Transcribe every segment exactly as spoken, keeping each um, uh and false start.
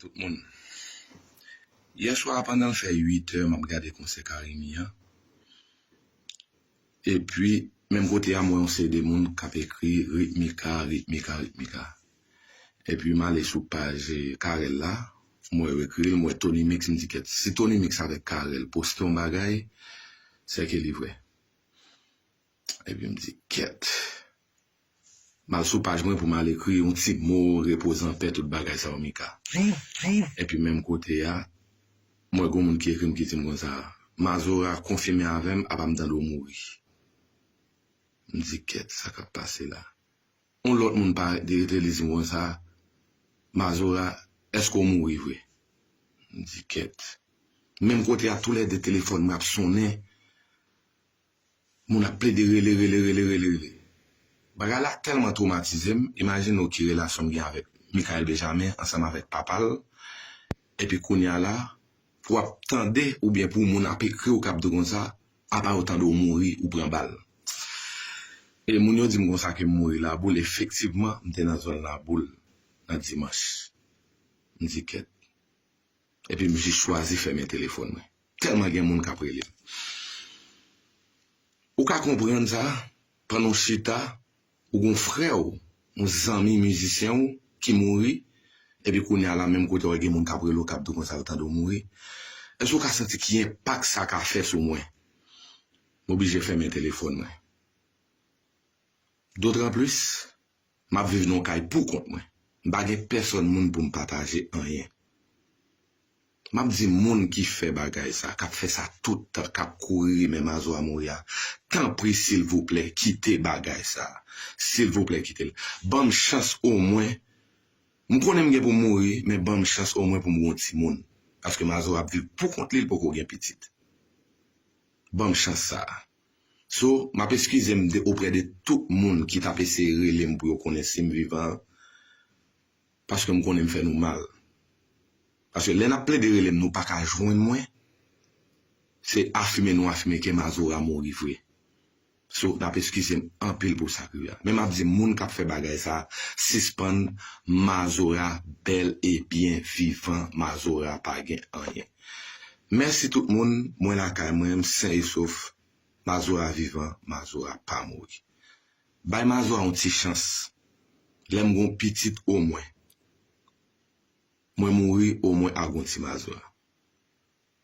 Tout moun. Yè swa, pandan l fè uit è, m ap gade konsè Carimi an. Epi, menm kote a, m wè yon seri de moun k ap ekri Ritmika, Ritmika, Ritmika. Epi, m ale sou paj, eh, Carel la, m wè yo ekri l, m wè Tony Mix, m di, "Kèt, si Tony Mix avèk Carel poste yon bagay, sèke li vrè." Epi, m di, "Kèt." M al sou paj mwen pou m al ekri yon ti mo, repoze anpè, tout bagay sa yo, Mika. Epi menm kote a, m wè gon moun ki ekri m, ki di m konsa, "Mazora konfime avè m, apa m tande w mouri." M di, "Kèt, sa k ap pase la?" Yon lòt moun parèt de rete, li di m konsa, "Mazora, èske w mouri vre?" M di, "Kèt." Menm kote a, toulède telefòn mwen ap sonnen. Moun ap plede rele, rele, rele, rele, rele. Bagay la tèlman twomatize m, imajine w ki relasyon m gen avèk Michael Benjamin ansanm avèk papa l. Epi kounye a la, pou w ap tande oubyen pou moun ap ekri w k ap di w konsa, apa yo tande w mouri, ou pran bal. E moun yo di m konsa ke m mouri Laboul, efektivman, m te nan zòn Laboul nan dimanch. M di, "Kèt." Epi m jis chwazi fèmen telefòn mwen. Tèlman gen moun k ap rele m. Ou ka konprann sa, pandan w chita, ou gon frè w, yon zanmi mizisyen w ki mouri, epi kounye a la, menm kote w gen moun k ap rele w, k ap di w konsa yo tande w mouri. Èske w ka santi ki enpak sa ka fè sou mwen? M oblije fèmen telefòn mwen. Dotranplis, m ap viv nan yon kay pou kont mwen. M pa gen pèsòn moun pou m pataje anyen. M ap di moun ki fè bagay sa, k ap fè sa tout tan, k ap kouri renmen Mazora mouri a, tanpri, silvouplè, kite bagay sa. Silvouplè, kite l. Ban m chans omwen. M konnen m gen pou m mouri, men ban m chans omwen pou m gen yon timoun. Paske Mazora ap viv pou kont li, li poko gen pitit. Ban m chans sa a. So, m ap eskize m de, oprè de tout moun ki t ap eseye rele m pou yo konnen si m vivan, paske m konnen m fè nou mal. Paske lè n ap plede rele m, nou pa ka jwenn mwen, se afime nou afime ke Mazora mouri vre. So, n ap eskize m anpil pou sa k rive a. Men m ap di moun k ap fè bagay sa, sispann, Mazora bèl e byen vivan, Mazora pa gen anyen. Mèsi tout moun, mwen lakay mwen, m sen e sof. Mazora vivan, Mazora pa mouri. Bay Mazora yon ti chans. Lè m gon pitit omwen, mwen mouri, omwen a gon ti Mazora.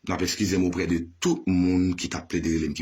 N ap eskize m oprè de tout moun ki t ap plede rele m, ki